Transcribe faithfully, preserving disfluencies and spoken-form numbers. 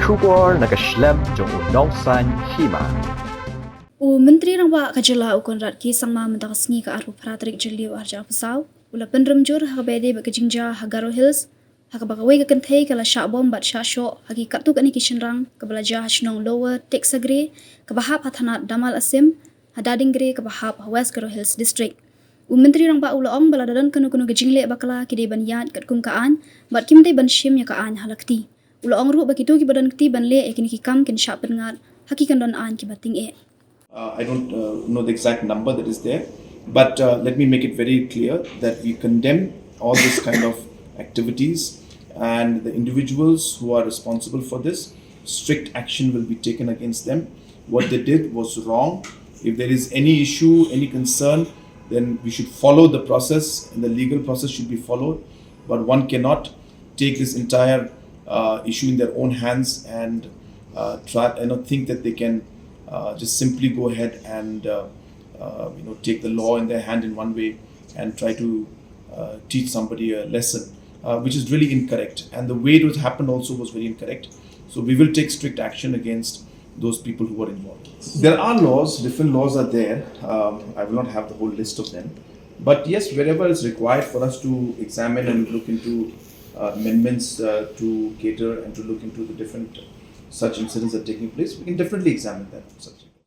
Khubor na ka shlem jong u Nongsaiñ Hima. U Myntri Rangbah ka jylla u Conrad K Sangma mynta ka sngi ka arphew phra tarik Jylliew arhajar arphew saw u la pynrem jur ha kaba ïadei bad ka jingjia ha Garo Hills, ha kaba kawei ka kynthei ka la shah bom bad shah shoh ha ki katto katne ki shynrang kaba la jia ha shnong Lower Teksagre kaba hap ha thanat Damal Asem, ha Dadinggre kaba hap ha West Garo Hills District. U Myntri Rangbah u la ong ba lada don kano kano ka jingleh bakla ki dei ban ïaid katkum ka aiñ bad kim dei ban shim ïa ka aiñ ha la kti. U la ong ruh ba kito kiba don kti ban leh ïa kine ki kam kin shah pynngat ha ki kyndon aiñ kiba tyngeh. Uh, I don't uh, know the exact number that is there, but uh, let me make it very clear that we condemn all this kind of activities, and the individuals who are responsible for this, strict action will be taken against them. What they did was wrong. If there is any issue, any concern, then we should follow the process, and the legal process should be followed. But one cannot take this entire uh, issue in their own hands and uh, try and not think that they can uh, just simply go ahead and uh, uh, you know, take the law in their hand in one way and try to uh, teach somebody a lesson, uh, which is really incorrect. And the way it was happened also was very incorrect. So we will take strict action against those people who are involved. There are laws, different laws are there. Um, I will not have the whole list of them. But yes, wherever is required for us to examine and look into uh, amendments uh, to cater and to look into the different such incidents that are taking place, we can definitely examine that. Such.